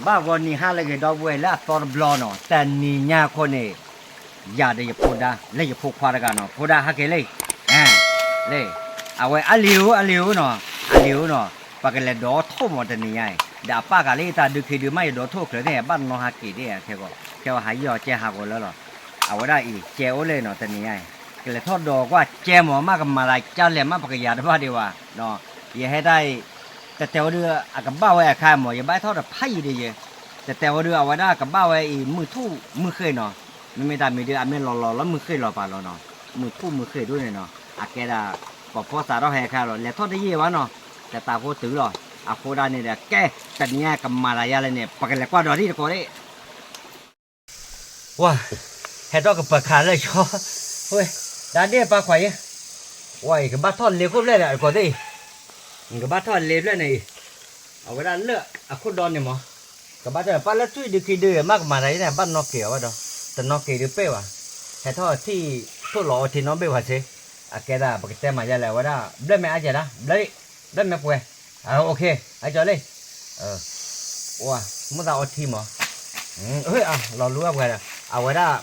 ဘၣ်ဂီၤနံၤဟါလၢအဂ့ၤ ဒီပုၢ်ဝဲၢ်လၢအသီတဘျီနီၤ, တနံၤညါအဃိန့ၣ် ယၤဒီးယဖိဒါ လၢယဖိခွါတဂၤနီၤ, ဖိဒါဟဲက့ၤလံ, လံ, အဝဲအလံၤဧိၤ အလံၤဧိၤနီၤ, အလံၤဧိၤနီၤ, ပကလဲၤဒိးထိၣ်မးတနံၤညါအံၤ, ဒီးအပၢ်ကးလၢတၢ်ဒုးခံဒုးမး ယဒိးထိၣ်ချၢန့ၣ် ဘၣ်နီၢ်ဟးက့ၤဒ်ခဲဂီၤ, ခဲဂီၤဟးယီၢ်ကဲဟးဂီၤလၢလီၤ, အဝဲဒၣ်အံၤ ကဲအိၣ်လၢနီၤ တနံၤညါအံၤ, ကလဲၤထီၣ်ဒိးကွၢ်ကဲမး မ့ၢ်ကမၤသးကလဲၣ် မ့ၢ်ပကယၤတဘၣ်ဒံးဘၣ်, ယဟဲတၢ်အံၤ တတဲဝဲဒုး အကဘၣ်ဝဲအခါမး ယဘၣ်ဟဲထီၣ်တဖးယံၤဒ်ယဲ, တတဲဝဲဒုး အဝဲဒၣ်ကဘၣ်ဝဲအံၤ မုၢ်ထူၣ်မုၢ်ဃ့ၢ်နီၤ, မ့မ့ၢ်တၢ်မံၤဒုး အမ့ၢ်လီၤလီၤလၢမုၢ်ဃ့ၢ်လီၤပာ်လီၤနီၤ, မုၢ်ထူၣ်မုၢ်ဃ့ၢ်ဒိၣ်န့ၣ်နီၤ, အကဲဒၣ် ပှၤဖီသးထီၣ်ဟဲအခါလီၤ လဲၤထီၣ်တယံာ်ဘၣ်နီၤ, တသးဖိတုၤလီၤ, အဃိဒၣ်န့ၣ်ဒီး ကဲ တနံၤညါကမၤသးယါလဲၣ်န့ၣ် ပကလဲၤကွၢ်ဒီးဒ်တကိးဒၣ် ဝါ, ဟဲထီၣ်ကပၢၤခးလၢဆီ, ဝဲ, ဒါဒ့ၣ်ပာ်ခွါယဲ, ဝါအံၤ ကဘၣ်ထီၣ်လ့ခိၣ်ဖျဲၣ်ဒီး တကိးသ့ၣ်အံၤ, ကဘၣ်ထီၣ်လ့ဖျဲၣ်န့ၣ်အံၤ, အဝဲဒၣ်လၢအခိၣ်ဒီန့ၣ်မး, ကဘၣ်ထီၣ်ပၢ်လၢထွံၣ်ဒုးခံဒုး မ့ၢ်ကမၤတၢ်ယဲန့ၣ် ဘၣ်နီၣ်က့ၤအီၤဝဲဒီး, တနီၣ်က့ၤဒုးပ့ၢ်ဘၣ်, ဟဲထီၣ်ထံၣ်ထိၣ်လီၤအီထံနီတဘ့ၣ်ဘၣ်စ့, အကဲဒၣ် ပကတဲမၤယါလဲၣ် အဝဲဒၣ် ဘျၢၣ်မဲာ်အါကဲဒၣ် ဘျၢၣ်လံ, ဘျၢၣ်မဲာ်ပှဲၤ, အကၠီလံ ဝါ, မ့ၢ်သးအီထံမး, လီၤလူအပှဲၤဒီး အဝဲဒၣ်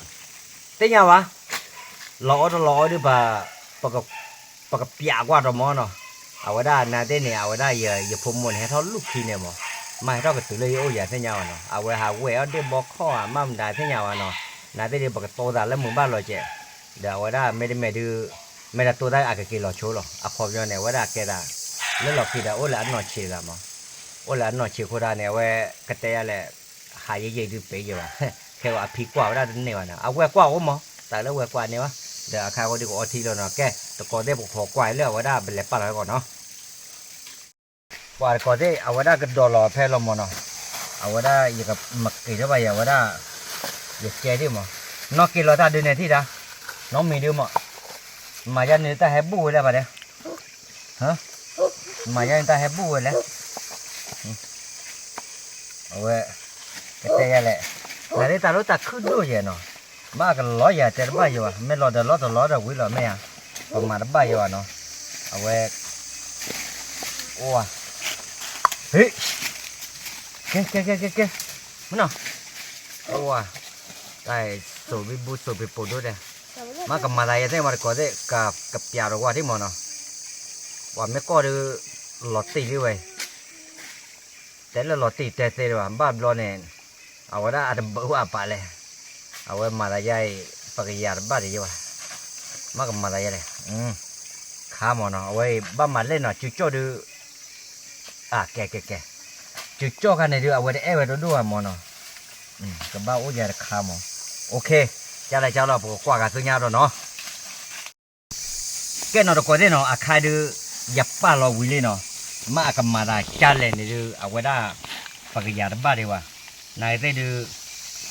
သ့ၣ်ညါဝဲ, လီၤအီတလီၤအီဒုး ပကပျးကွၢ်တမီၤနီၤ, အဝဲဒၣ်နာ်သ့ၣ်န့ၣ် အဝဲဒၣ်ယဖိမိၢ်န့ၣ် ဟဲထီၣ်လူၢ်ခံန့ၣ်မး, မ့ၢ်ဟဲထီၣ်ကတုၤလၢယအိၣ်ယၤသ့ၣ်ညါဝဲနီၤ, အဝဲဟးဝဲၢ်အီၣ်ဒ့ၣ်ဘီခီၣ်ဧါ မ့ၢ်မတၤသ့ၣ်ညါဝဲနီၤ, နာ်သ့ၣ်ဒုး ပကတိသးလၢမုာ်ဘၣ်လီၤကဲး, ဒီးအဝဲဒၣ်မ့တမ့ၢ်ဒုး မ့ၢ်တၢ်တိသးအကက့ၤလီၤဆိလီၤ, အခီပညီန့ၣ် အဝဲဒၣ်ကဲဒၣ် လၢလီၢ်ခံဒီး အိၣ်လၢအနီၢ်ဆံးတဂၤမး, အိၣ်လၢအနီၢ်ဆံးအဃိဒၣ်န့ၣ် အဝဲကတဲယါလဲၣ် ဟးယံာ်ယံာ်ဒုးပ့ၤယံာ်ဘၣ်, ခဲအံၤအဖံကွၢ်ဝဲဒၣ်တန့ၢ်ဘၣ်န့ၣ် အဝဲကွၢ်အိၣ်မး, တၢ်လၢဝဲကွၢ်န့ၢ်ဘၣ်, ဒီးအခါအဃိဒုးကအီထံလီၤနီၤ, ကဲ တကိးသ့ၣ်ပကခိးကွၢ်လၢအဝဲဒၣ်ပလဲၤပာ်လီၤဟဲကီးနီၤ ပှၤတကိးသ့ၣ် အဝဲဒၣ်ကဒီးလီၤဖဲလီၤမးနီၤ, အဝဲဒၣ်ယကမၤက့ၤထီၣ်ဘၣ်ယၤ အဝဲဒၣ် ယကဲဒ်မး, နီၣ်က့ၤလီၤတၢ်ဒုးန့ၣ်ထံၣ်တၢ်, နီတမံၤဒုးမး, မၤယါန့ၣ်တၢ်ဟဲဘူၣ်ဝဲလၢၤဘၣ်ဒီး, မၤယါန့ၣ်တၢ်ဟဲဘူၣ်ဝဲလဲၣ် အဝဲ ကတဲယါလဲၣ်, နသ့ၣ်တၢ်လိၣ်တၢ်ခုၣ်ဒိၣ်ယဲၢ်နီၤ, ဘၣ်ကလီယၤတဲတဘၣ်ယဲၢ်ဘၣ်, မ့ၢ်လီၤဒီးလီၤတလီၤဒီးဝံၤလီၤမ့ၢ်ဧါ, ပမၤတဘၣ်ယဲၢ်ဘၣ်နီၤ, အဝဲ အိၣ်ဧါ, ဟ့ၣ်, ကဲကဲကဲကဲကဲ, မနီၤ, အိၣ်ဧါ, တၢ်စိာ်ဘံဘူစိာ်ဘံပိာ်ဒိၣ်ဒဲး, မ့ၢ်ကမၤသးယဲၢ်သ့ၣ်မးတကိးသ့ၣ် ကပျးဒီးဝါထံၣ်မးနီၤ, ပှၤမ့ၢ်ကီၢ်ဒီး လီၤတံၢ်လံဝဲ တဲလၢလီၤတံၢ်တဲသ့လၢၤဘၣ် ဘၣ်ဘျီန့ၣ် အဝဲဒၣ်အတဘၢဝဲအပၢ်လဲၣ်, အဝဲမၤသးယါအံၤ ပကယၤတဘၣ်တယဲၢ်ဘၣ်, မ့ၢ်ကမၤသးယါလဲၣ်, ခါမးနီၤ အဝဲအံၤဘၣ်မၤလဲၣ်နီၤ စုကၠီၣ်ဒုး, အကဲကဲကဲ, စုကၠီၣ်ခါန့ၣ်ဒုး အဝဲတအဲၣ်ဝဲတဒိၣ်ဘၣ်မးနီၤ, ကဘၣ်အိၣ်ယၤတခါမး, အိၣ်ခ့, ကလဲၤကလီၤ ပကကွၢ်ဂၤသ့ၣ်ညါဒီးနီၤ ကဲနီၤတကိးသ့ၣ်နီၤ အခါဒုး ယပာ်လီၤဝံၤလံနီၤ, မ့ၢ်အကမၤသးကၢ်လဲၣ်န့ၣ်ဒုး အဝဲဒၣ် ပကယၤတဘၣ်ဒံးဘၣ်, နာ်သ့ၣ်ဒုး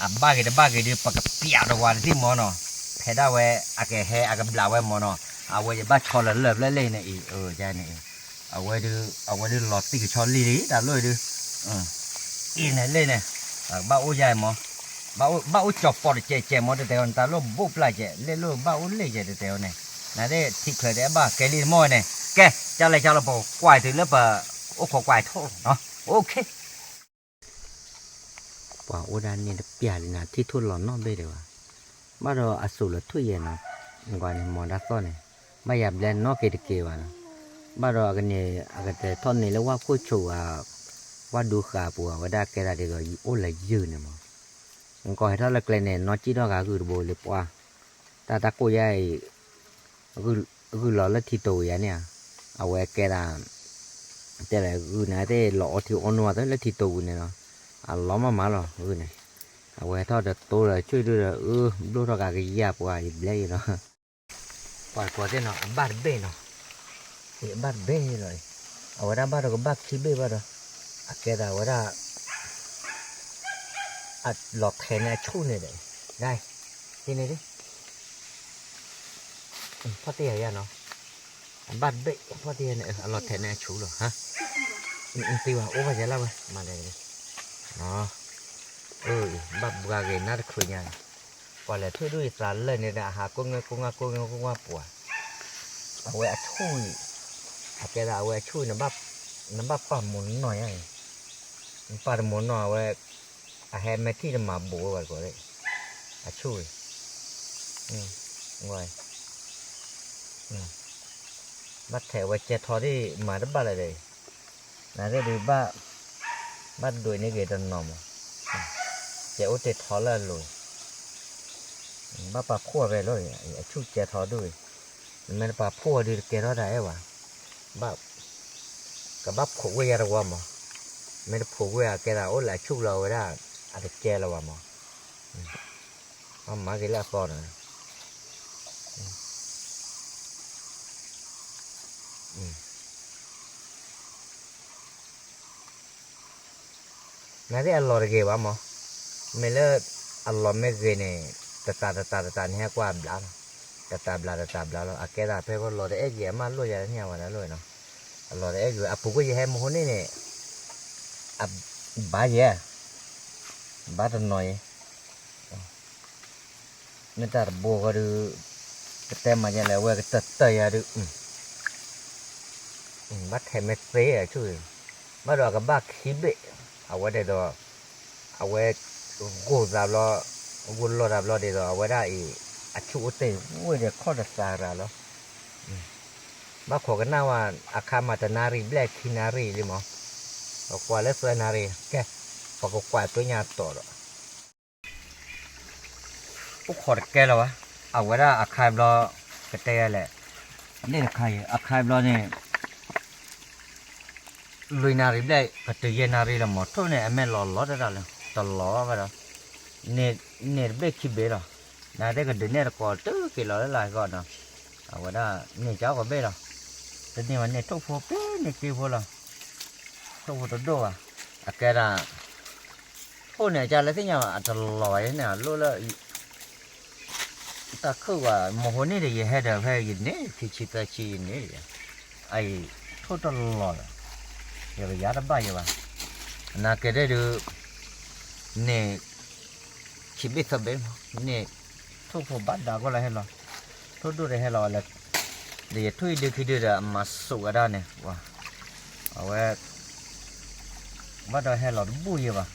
အဘၣ်ဂ့ၤတဘၣ်ဂ့ၤဒုး ပကပျးဒီးဝါတသ့ၣ်မးနီၤ, ဖဲဒၣ်ဝဲ အကဟဲအကဘျးဝဲမးနီၤ, အဝဲယဘၣ်ဆီလၢလၢၢ်ဖျၢၣ်လံန့ၣ်အံၤ, န့ၣ်အံၤ, အဝဲဒုး အဝဲဒုးလီၤတံၢ်ကဆီလံလံ တၢ်လိၣ်အံၤဒုး အံၤန့ၣ်လ့ၣ်န့ၣ်, ဘၣ်အိၣ်ယါအံၤမး, ဘၣ်အိၣ်ကၠီၤပီးတကဲးကဲးမး တတဲအီၤန့ၣ် တၢ်လိၣ်ဘိၣ်ပျၢ်ကဲး လ့ၣ်လိၣ်ဘၣ်အိၣ်လ့ၣ်ကဲး တတဲအီၤန့ၣ်, နာ်သ့ၣ်ထံချၢတအဲၣ်ဘၣ်ကဲလံတမီၢ်ဝဲန့ၣ်, ကဲ, ကလဲၤကလီၤ ပကကွၢ်တုၤလၢပ အိၣ်ခိးကွၢ်ထိၣ်နီၤ, အိၣ်ခ့ ပှၤအိၣ်ဒၣ်န့ၣ်တပျၢ်လံနၤ ထံၣ်ထိၣ်လီၤနီၣ်ဘ့ၣ်ဒံးဘၣ်, ဘၣ်ဒီးအစိာ်လီၤထွံၣ်ယဲၢ်နီၤ, နကွၢ်န့ၣ် မီၤဒၣ်သီၣ်န့ၣ်, ဘၣ်ယၤဘျဲနီၣ်က့ၤတက့ၤဘၣ်နီၤ, ဘၣ်ဒီးအကန့ၣ် အကတဲထီၣ်န့ၣ်လၢဝၣ်ခိၣ်ဆိးဧါ, ဝၣ်ဒူဃာ်ပူၤဧါ ဝဲဒၣ်ကဲဒၣ်ဒ်သိးအိၣ်လၢယုၢ်န့ၣ်မီၤ, နကွၢ်ဟဲထီၣ်လၢကျဲန့ၣ် နီၣ်စံၣ်ထီၣ်ဂၤဂုၢ်တဘိလံပှၤ, တၢ်တၢ်ကိၢ်ယါအံၤ ဂုၢ်လီၤလၢထံတိၤဝံၤယါန့ၣ်ဧါ, အဝဲကဲဒၣ် တဲလဲၣ် ဂုၢ်န့ၣ်သ့ၣ်လီၤအီထံအီနိအသိးလၢထံတိၤဝံၤန့ၣ်လီၤ, အလီၤမးမးလီၤ ဂုၢ်န့ၣ်, အဝဲထီၣ်တတိၤဒီး ဆွံၣ်ဒုဒီး အၢ ဘျိၣ်ထီၣ်က့ၤကယၢ်ပှၤယဘျဲအံၤလီၤ, ပှၤတကိးသ့ၣ်နီၤ အဘၣ်တဘ့ၣ်နီၤ, အံၤအဘၣ်တဘ့ၣ်လီၤ, အဝဲဒၣ်ဘၣ်ဒီးကဘၣ်ခံဘ့ၣ်ဘၣ်ဒီး, အကဲသးဝဲဒၣ် အလီၤထဲးန့ၢ်အဆူၣ်န့ၣ်ဒီး, ဒ်, ဟံးန့ၢ်ဒ် ဖီၣ်တ့ၢ်ယၤနီၤ, အဘၣ်တဘ့ၣ် ဖီၣ်တ့ၢ်ယၤန့ၣ် အလီၤထဲးန့ၢ်အဆူၣ်လီၤ, သံဝဲ အိၣ်ဘၣ်ယဲလၢဝဲ မၤလဲၣ်, ဘၣ်ဘှါဂ့ၤနၢ်တချုးညါန့ၣ်, ပှၤလဲၤထွံၣ်ဒူၣ်ယသးလၢန့ၣ်ဒီး အဟးကိးငၢကိးငၢကိးငၢကိးငၢပှၤ, အဝဲအဆူၣ်အံၤ, အကဲသးအဝဲအဆူၣ်အံၤ နဘၣ်ပာ်မူနီၢ်ညါအံၤ, နပာ်တမူနီၢ်အဝဲ အဟဲမဲာ်ထံၣ်တမၤဘူးဝဲဘၣ်တကိးသ့ၣ်, အဆူၣ်အံၤ, ဝဲ, ဘၣ်ထဲးဝဲကဲထီဒ် မၤတဘၣ်လၢၤဒီး, နသ့ၣ်ဒုးဘၣ်, ဘၣ်ဒွးန့ၢ်က့ၤတနီၤမး, ကဲအိၣ်တ့ၢ်ထီလၢအလိၤ, ဘၣ်ပာ်ဖှိၣ်ဝဲဖဲလီၤ, အဆူၣ်ကဲထီဒိၣ်အံၤ, နမ့ၢ်တပာ်ဖှိၣ်ဝဲဒုးတကဲထီၣ်တၢ်အဲၣ်ဘၣ်, ဘၣ် ကဘၣ်ဖိးကွံာ်ယၤတဝီမး, မ့ၢ်တဖိးကွံာ်အကဲသးအိၣ်လၢအဆူၣ်လီၤ အဝဲဒၣ်, အတကဲလၢၤဘၣ်မး, ဘၣ်မၤက့ၤလၢအသီဒီး နသ့ၣ်အလီၤတဂ့ၤဘၣ်မး, မ့ၢ်လၢအလီၤမ့ၢ်ဂ့ၤန့ၣ်, တတးတတးတတးန့ၣ်ဟဲကွၢ်အဘျးလီၤ, တတးဘျးတတးဘျးလီၤ, အကဲသးဖဲကီၢ်လီၤတအဲၣ်က့ၤအမၢလိၣ်ယၤတန့ၢ်ဝဲဒၣ်လိၣ်နီၤ, အလီၤတအဲၣ်က့ၤဝဲ အပူၤကွံာ်ယဟဲမဟိန့ၣ်န့ၣ်, အ, ဘၣ်ယဲ, ဘၣ်တနီၤအံၤ မ့ၢ်တၢ်တဘိဃီဒုး, ကတဲမၤယဲလဲၣ် အဝဲကတၢၢ်တၢၢ်ယၤဒုး, ဘၣ်ထဲးမ့ၢ်သ့အဆူၣ်, ဘၣ်ဒီးအကဘၣ်ခံဘ့ၣ်, အဝဲဒ်သိး, အဝဲ, ဂိၢ်သးဘျီ, ဂိၢ်လီၢ်တၢ်ဘျီဒ်သိး အဝဲဒၣ်အံၤ, အဆူၣ်အိၣ်တ့ၢ်ဝ့ၢ်ဒီးခီၣ်တသးရၤလီၤ, ဘၣ်ခိးကနၣ်ဝဲ, အခါမးတနၣ်ရံၣ်ဘျဲၣ်ခံနၣ်ရံၣ်လံမး, ပကွၢ်လၢသၢနၣ်ရံၣ်, ကဲ, ပကကွၢ်သွ့ညါတီၤဒီး အိၣ်ခိးတကဲလၢၤဘၣ်, အဝဲဒၣ်အခါဘျီ, ကတဲယဲလဲၣ်, န့ၣ်တခါအံၤ အခါဘျီန့ၣ်, လွံၢ်နၣ်ရံၣ်ဘျဲၣ် ကတုၤယဲၢ်နၣ်ရံၣ်လၢမီၤထိၣ်န့ၣ် အမဲာ်လီၤလီၤတဒၣ်လၢၤ တလီၤဘၣ်ဒီး, န့ၢ်တဘ့ၣ်ခံဘ့ၣ်လီၤ, နသ့ၣ်ကဒုးနဲၣ်တကိးတုၤက့ၤလီၤလၢ်လၢ်ကီးနီၤ, အဝဲဒၣ်န့ၢ်ကၠီကီးဘ့ၣ်လီၤ, တန့ၢ်ဝဲန့ၢ်ထိၣ်ဖိပ့ၤန့ၢ်က့ဖိလီၤ, ထိၣ်ဖိတဒိၣ်ဘၣ်, အကဲဒၣ် ထိၣ်န့ၣ် ကလၢသ့ၣ်ညါဘၣ် အတလီၤဘၣ်န့ၣ် အလိၣ်လၢ တၢ်ခုၣ်ဘၣ် မဟိန့ၣ်ဒီး ယဟဲဒီးဖဲယန့ၢ် ခံဆံသၢဆံယန့ၢ်ဒီး, အအံၤ ထိၣ်တလီၤဒီး, ယကယါတဘၣ်ယဘၣ်, နာ်က့ၤဒၣ်ဒုး, န့ၢ် ခံဘ့ၣ်သၢဘ့ၣ်မး, န့ၢ် ထိၣ်ဖိဘၣ်ဒါကီၢ်လၢဟဲလီၤ, ထိၣ်ဒိၣ်ဒီးဟဲလီၤလၢ, ဒီးယထွံၣ်ဒုခံဒုဒီး အမၤစူးဝဲဒၣ်န့ၣ်, အဝဲ ဘၣ်ဒီးဟဲလီၤတဘူၣ်ယဘၣ်,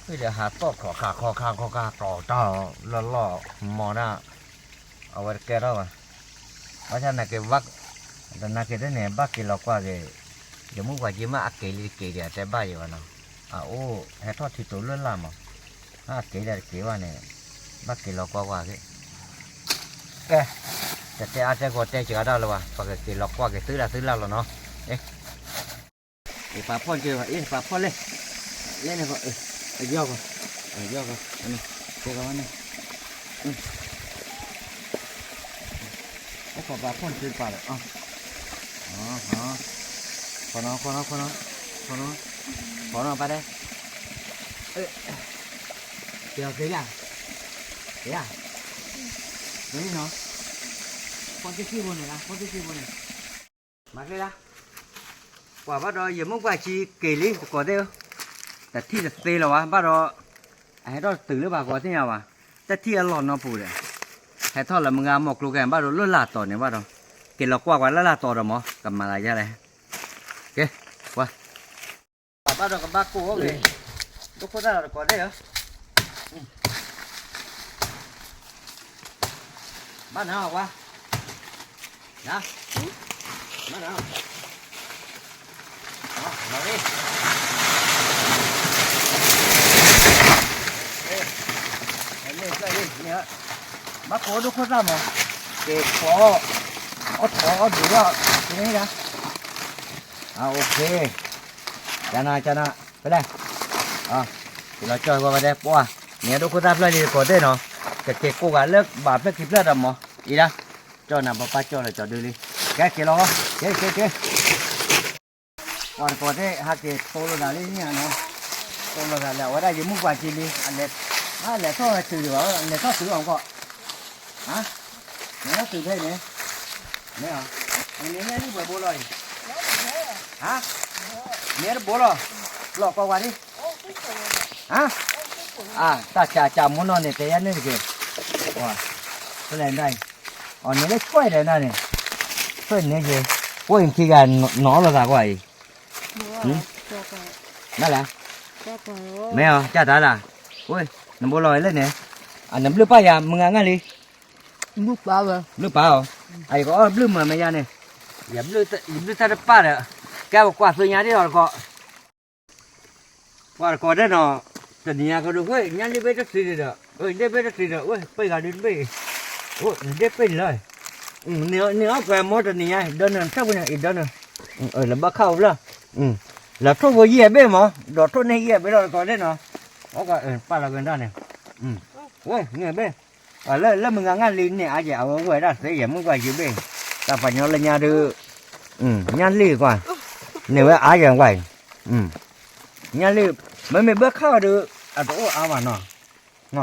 ထွံၣ်ဒီးဟးသီၣ်ခီၣ်ခါခီၣ်ခါခီၣ်ခါတီၤတီၤလီၢ်လီၢ်မီၤဒၣ်, အဝဲတကဲထီၣ်ဘၣ်, ဘၣ်ဆၣ်နာ်က့ၤဘၣ်, တနာ်က့ၤတန့ၣ် ဘၣ်က့ၤလီၤကွၢ်က့ၤ, ယမုၢ်ပှၢ်က့ၤမ့ၢ်အက့ၤလံတက့ၤဒီး အတဲဘၣ်ယဘၣ်နီၤ, အအိၣ်ဟဲထီၣ်ထံတိၤလၢ်လၢ်မး, အက့ၤဒီးတက့ၤဘၣ်န့ၣ်, ဘၣ်က့ၤလီၤကွၢ်ကွၢ်က့ၤ ကဲ, တတဲအါတဲကီးတဲစှၤတၢ်လၢၤဘၣ်, ပကက့ၤလီၤကွၢ်က့ၤသုဒၣ်သုလၢ်လီၤနီၤ, အ့ၣ်, ပာ်ဖှီၣ်က့ၤဘၣ်, အ့ၣ် ပာ်ဖှီၣ်လဲၣ်, လဲၣ်န့ၣ်, အယီၢ်ကီး, အယီၢ်ကီး, ကဲကီးဝဲန့ၣ်, အိၣ်ခိးပာ်ဖှီၣ်က့ၤပာ်လီၤ, ဃီနီၤ, ဃီနီၤ, ဃီနီၤ, ဃီနီၤ, ပာ်ဒဲး, ကဲအီၤကဲယၤ, ကဲယၤ, ကဲန့ၣ်နီၤ, ဖီၣ်တ့ၢ်က့ၤဘိန့ၣ်, ဖီၣ်တ့ၢ်က့ၤဘိန့ၣ်, မၤကျဲဒၣ်, ပှၤဘၣ်ဒီးယမုၢ်ပှၢ်က့ၤက့ၤလံ တကိးသ့ၣ်ဧၢ, တထံၣ်တသ့လၢၤဘၣ်, ဘၣ်ဒီး, အဟဲထီၣ်တတုၤလၢၤဘၣ် ကိးသ့ၣ်ညါဘၣ်, တထံၣ်အလီၢ်နီပူၤဒီး, ဟဲထီၣ်လၢမုၢ်ဂၤမီၢ်ကျိၤကဲ ဘၣ်ဒီးလၢလၢ်တီၤန့ၣ်ဘၣ်ဒီး, က့ၤလီၤကွၢ်ကွၢ်လၢလၢ်တီၤဒီးမး ကမၤသးယါလဲၣ်, ကဲ, ကွၢ် ပှၤဘၣ်ဒီးကဘၣ်ကိးအိၣ်က့ၤ, ဒိခိၣ်တၢ်ဒီးတကိးသ့ၣ်ဧၢ, ဘၣ်နၤအီၤဝါ, နၤ, ဘၣ်နၤအီၤ, လီၤရ့ၣ်, မ့ၢ်ဖျၢၣ်လံ, ဘၣ်ကိးဒိခိၣ်တၢ်မး, က့ၤဖီ, အီၣ်ထီၣ်အီၣ်ဒုးအီၣ်, န့ၣ်ဒၣ်, အ OK, ကနၤကနၤ ဖဲလဲၣ်, ကလီၤကၠီၣ်ဝဲဝဲဒဲပှၢ်, န့ၣ်ဒိခိၣ်တၢ်ဖျၢၣ်လံတကိးသ့ၣ်နီၤ, ကက့ၤကိးဂၤလၢဘၣ်ဖျၢၣ်ခံဖျၢၣ်ဒီးမး, အံၤဒၣ်, ကၠီၣ်နၤပပၢ်ကၠီၣ်လၢကၠီၣ်ဒုလံ, ကဲက့ၤလီၤ, က့ၤက့ၤက့ၤ ပှၤတကိးသ့ၣ် ဟးက့ၤတိလိာ်သးလံန့ၣ်နီၤ, တိလိာ်သးလဲၣ် အဝဲဒၣ်ယမုၢ်ပှၢ်က့ၤလံ, အလဲၤထီၣ်ဝဲတုၤဒံးဘၣ်, လဲၤထီၣ်တုၤအီၤကီး, ဟါ, လဲၤထီၣ်တုၤဖဲအံၤန့ၣ်, မ့ၢ်, အန့ၣ်န့ၣ်လံပှဲၤဘိလီၤအံၤ, ဟါ, န့ၣ်တဘိလီၤ, လီၤကီးဝါဒံး, ဟါ, အတၢ်ကၢ်ကၢ်မူနီၢ်န့ၣ် တဲယၤန့ၣ်တက့ၢ်, ဖဲလဲၣ်ဒၣ်အံၤ, အန့ၣ်လၢဆွဲဒီးနၤန့ၣ်, ဆွဲန့ၣ်က့ၤ, ကွၢ်အံၤခံဂၤ နီၢ်အီၣ်လိာ်သးကွၢ်အံၤ, နလဲၣ်, မ့ၢ်အီၤ ကၢ်တၢ်လၢ်, ဝဲ, နဘိလီၤဝဲလၢန့ၣ်, အနဘျုးပၢ်ယၤ မုၢ်ဂၤငါလံ, ဘျုးပၢ်ဝဲ, ဘျုးပၢ်အီၤ, အယကအီၣ်ဘျုးမၤမ့ၢ်ယါန့ၣ်, ယဘျုးတၢ်တပၢ်ဒီး, ကဲပကွၢ်သ့ၣ်ညါဒ်အီၤတကီး ပှၤတကိးဒဲးနီၤ, တနံၤညါကဒုးဝဲ ညၣ်လ့ဘ့ၣ်တသ့ဒီး, လ့ဘ့ၣ်တသ့ဒီး ဝဲ ပ့ၢ်ဂၤဒုးတဘ့ၣ်, အိၣ် နဒ့ပ့ၢ်လၢ, န့ၣ်အီၣ်ပှဲၤမ့ၢ်တနံၤညါ ဒၢနၢၤ ထၢၣ်ပူၤန့ၣ် အံၤဒၢနၢၤ, လၢဘၣ်ခၣ်အိၣ်ဖျၢၣ်, လၢထိၣ်ဖိယဲၢ်ဘ့ၣ်မး ဒီးထိၣ်န့ၢ်ယဲၢ်ဘ့ၣ်လီၤတကိးဒဲးနီၤ, အီၣ်ကပာ်လီၤကဒါန့ၣ်, ဝဲ န့ၣ်ဘ့ၣ် လၢမုၢ်ဂၤငါလံန့ၣ် အါယဲ အဝဲဝဲဒၣ်သ့ယဲ မုၢ်ပှၢ်ယံၤဘ့ၣ်, တၢ်ပှၤညီလၢညါဒုး, ညၣ်လ့ၣ်ကွၢ်, န့ၣ်ဝဲအါယဲကွၢ်အံၤ, ညၣ်လ့ၣ်, မ့မ့ၢ်ဘၣ်ခၣ်အီၤဒုး, အတအိၣ်အါဘၣ်နီၤ,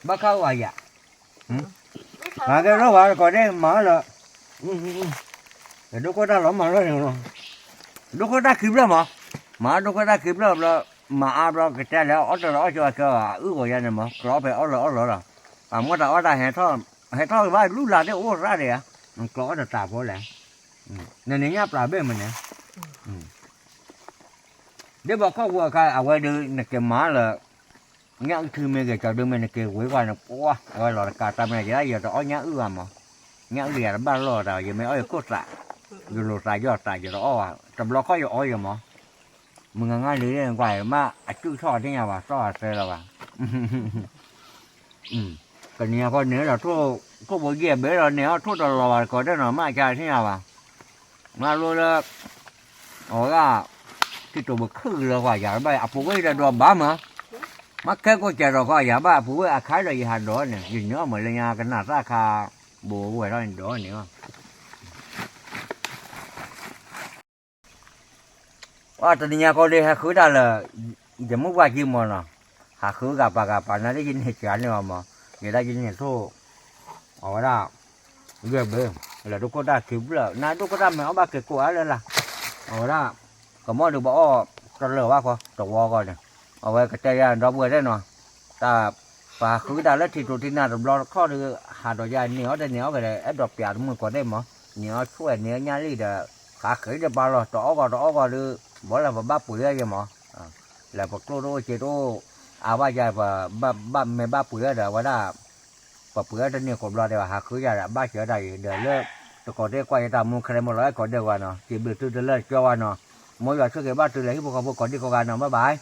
ဘၣ်ခၣ်အိၣ်အါယဲ, မၤကဲထီၣ်ဝဲတကိးဒဲးမၤလၢ, ဒိခိၣ်တၢ်လီၤမၤလီၤန့ၣ်, ဒိခိၣ်တၢ်ခံဖျၢၣ်မး, မၤဒိခိၣ်တၢ်ခံဖျၢၣ်ဘျီ, မၤအါဘျီကတဲလဲၣ် အီၣ်တၢ်လီၤအီၣ်ကၠီကၠီ အုၣ်ဂီၤယါန့ၣ်မး ကျီးဖဲအီၣ်လၢအီၣ်လီၤလီၤ, အမိၢ်တၢ်အီၣ်တၢ်ဟဲထီၣ်, ဟဲထီၣ်ကဘၣ်လူလၢ်သ့ၣ်အိၣ်ရၣ်ဒံးဧါ, ကျီးအီၣ်တတးဖိလဲၣ်, နန့ၣ်ညၣ်ပျၢ်ဘ့ၣ်မးန့ၣ် ဒ်ဘၣ်ခီၣ်ဝဲအခါ အဝဲဒုးနက့ၤမၤလၢ, ညၣ်အုၣ်ထံမ့ၢ်ဂ့ၤ ကၠီဒုမ့ၢ်နက့ၤဝ့ၤကွၢ်န့ၣ် ပှၤ အဝဲလီၤတကးတၢ်မ့ၢ် ယဲဒၣ်ယတအီၣ်ညၣ်အုၣ်ဘၣ်မး, ညၣ်အုၣ်ယတဘၣ်လီၢ်တၢ် ယမ့ၢ်အီၣ်ယခိၣ်သး, ယလိာ်သးယီၢ်သး ယတအီၣ်ဘၣ် တဘျီခီၣ်ယအီၣ်ယမး, မုၢ်ဂၤငါလံကွၢ်မး အစုၣ်ထီၣ်အသ့ၣ်ညါဘၣ် သီၣ်အသဲလီၤဘၣ် ကနံၤအံၤဃီန့ၣ်ဒီး ထိၣ်ဖိယဲၢ်ဘ့ၣ်လီၤန့ၣ် အီၣ်ထိၣ်တလီၤဘၣ်တကိးဒဲးနီၤ မ့ၢ်အကါသ့ၣ်ညါဘၣ်, မ့ၢ်လိလၢ, အဝဲဒၣ်, ထံတိာ်ပခုၣ်လၢကွၢ်ယၤတဘၣ် အပူၤဝဲဒီးဒိးဘၣ်မး, မ့ၢ်ခဲကိးကဲးဒီးကွၢ်ယၤဘၣ် အပူၤဝဲအခါဒီးယဟးဒိးန့ၣ် ယနုာ်အီၣ်မးလၢညါကနၣ်သၣ်ခါ, ဘိးဝဲထီၣ်န့ၣ်ဒိးန့ၣ် ပှၤတနံၤညါကီးဒ်ဟဲဃုတၢ်လၢ, ယမုၢ်ပှၢ်ကံမီၤနီၤ, ဟးဃုဂၤပာ်ဂၤပာ်နၤဒ်ယန့ၢ်စှၤန့ၢ်အီၤမး, ယဲဒၣ်ယန့ၢ်ထိၣ်, အဝဲဒၣ်, ယဲၢ်ဘ့ၣ်, လၢဒိခိၣ်တၢ်ခံဖျၢၣ် နဒိခိၣ်တၢ်မ့ၢ်အီၣ်ဘၣ်က့ၤကိးအါလၢ်လၢ်, အဝဲဒၣ်, ကမီၣ်ဒုးပအီၣ်တလၢာ်ဘၣ်ဃီ တဝီဂီၢ်န့ၣ်, အဝဲကတဲယၤဒီပုၢ်ဝဲၢ်သ့ၣ်နီၤ, တၢ်, ပဟးဃုတၢ်လၢထံတိာ်ထံနၢ်တဘျီတခီၣ်ဒီး ဟးဒီးယၤန့ၢ်အီၣ်တန့ၢ်အီၣ်ကဒီး အဲၣ်ဒိးပျးတမုာ်ကိးသ့ၣ်မး, န့ၢ်အီၣ်ဆွဲၣ်န့ၢ်အီၣ်ညၣ်လံဒီး, ဃးဃ့ဒီးပာ်လီၤ တအီၣ်ဂီၤတအီၣ်ဂီၤဒီး, ဘီလၢပဘၣ်ပှ့ၤအီၣ်ယဲမး, လၢပကျိၣ်တအိၣ်စ့တအိၣ်, အါဘၣ်ယၤပ, မ့ၢ်ဘၣ်ပှ့ၤအီၣ်ဒီးအဝဲဒၣ်, ပပှ့ၤအီၣ်တန့ၢ်ကိးဘျီဒီး ဟးဃုယၤဒီး အဘၣ်စၢၤတၢ်အံၤ ဒီးလၢ, တကိးသ့ၣ်ကွၢ်ယတၢ်မူခဲလၢာ်မ့ၢ်လီၤအဲၣ်ကိးဒဲးဝဲနီၤ စံးဘျုးသုတလၢာ်ကၠီဝဲနီၤ, မ်ယွၤဆိၣ်ဂ့ၤဘၣ်သုလၢဟံၣ်ဖိဃီဖိကိးဒံကိးဂၤနီၤ bye bye.